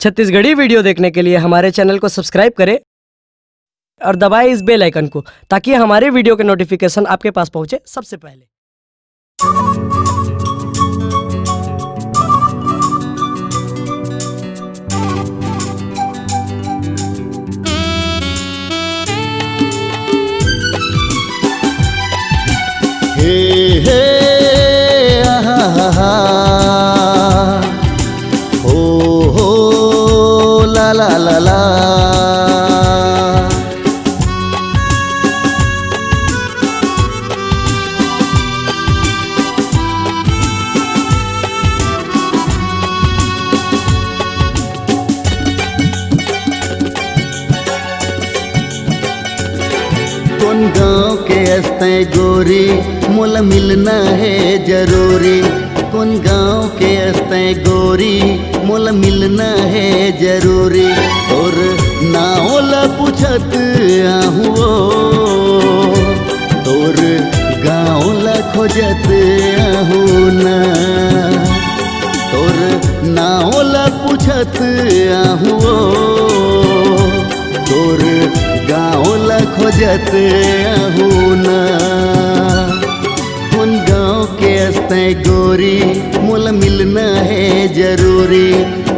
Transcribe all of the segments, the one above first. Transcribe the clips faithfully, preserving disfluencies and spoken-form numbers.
Chhattisgarhi video देखने के लिए हमारे चैनल को सब्सक्राइब करें और दबाएं इस बेल आइकन को, ताकि हमारे वीडियो के नोटिफिकेशन आपके पास पहुंचे सबसे पहले। हे, हे, आहा, हा, हा। हो, हो, ला, ला, ला, ला। कोन गांव के अस्तै गोरी, मोला मिलना हे जरूरी। कोन गांव के अस्तै गोरी, मोला मिलना हे जरूरी। तोर नाव ला पूछत आहूं ओ, तोर गांव ला खोजत आहूं ना। तोर नाव ला पूछत आहूं ओ, तोर गांव ला खोजत आहूं ना। कोन गांव के अस्तै गोरी, मोला मिलना हे जरूरी।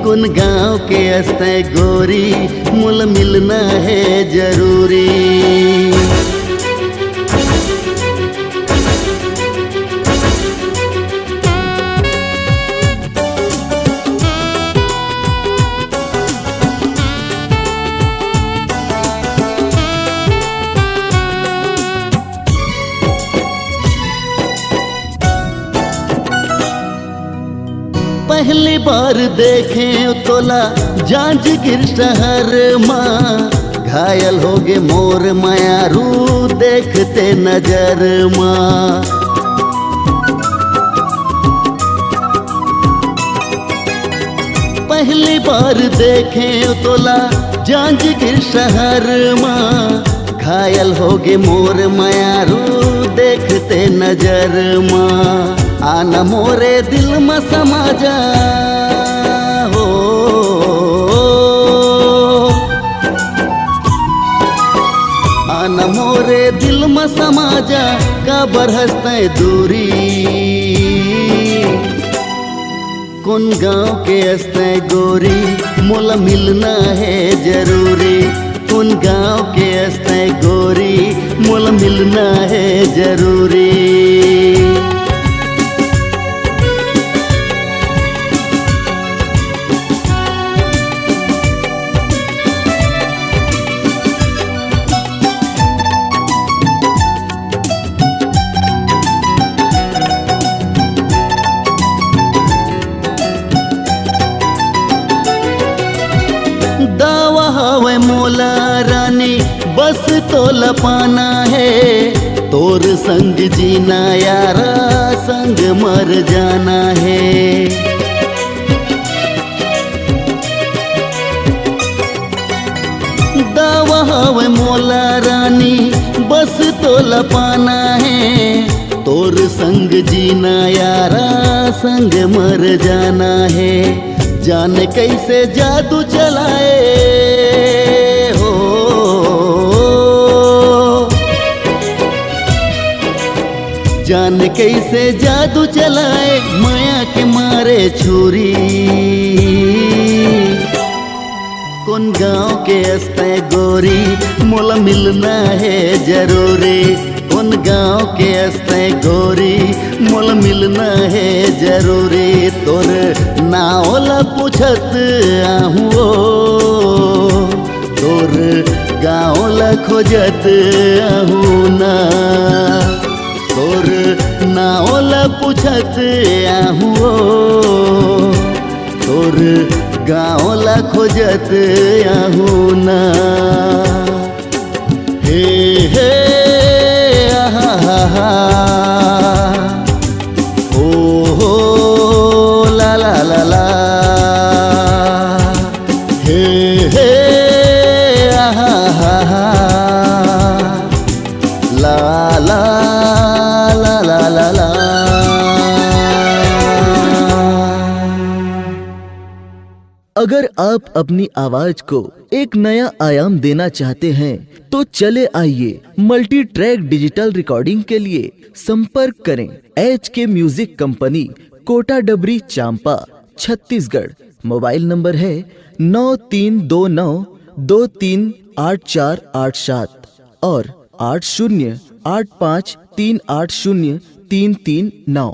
कोन गांव के अस्तै गोरी, मोला मिलना हे जरूरी। पहली बार देखे तोला जांजगीर शहर मा, घायल होगे मोर मयारू देखते नजर मा। पहली बार देखे तोला जांजगीर शहर मा, घायल होगे मोर मयारू देखते नजर मा। आना मोरे दिल मा समा जा हो, आना मोरे दिल मा समा जा, काबर हस तैं दूरी। कोन गांव के अस्तै गोरी, मोला मिलना हे जरूरी। कोन गांव के अस्तै गोरी, मोला मिलना हे जरूरी। दावा हवय मोला रानी, बस तोला पाना हे, तोर संग जीना यारा, संग मर जाना हे। दावा हवय मोला रानी, बस तोला पाना हे, तोर संग जीना यारा, संग मर जाना हे। जाने कैसे जादू चलाए हो, जाने कैसे जादू चलाए, मया के मारे छुरी। कोन गांव के अस्तै गोरी, मोला मिलना हे जरूरी। कोन गांव के अस्तै गोरी, मोला मिलना हे जरूरी। तोर नाव ला पूछत आहूं ओ, तोर गांव ला खोजत आहूं ना। तोर नाव ला पूछत आहूं ओ, तोर गांव ला खोजत आहूं ना। हे, हे, आहा, हा, हा। ओ, हो, ला, ला, ला, ला। हे, हे, आहा, हा, हा। ला, ला, ला, ला, ला, ला। अगर आप अपनी आवाज को एक नया आयाम देना चाहते हैं, तो चले आइए मल्टी ट्रैक डिजिटल रिकॉर्डिंग के लिए संपर्क करें एच के म्यूजिक कंपनी, कोटा डबरी, चांपा, छत्तीसगढ़। मोबाइल नंबर है नौ तीन दो नौ दो तीन आठ चार आठ सात और आठ शून्य आठ पाँच तीन आठ शून्य तीन तीन नौ।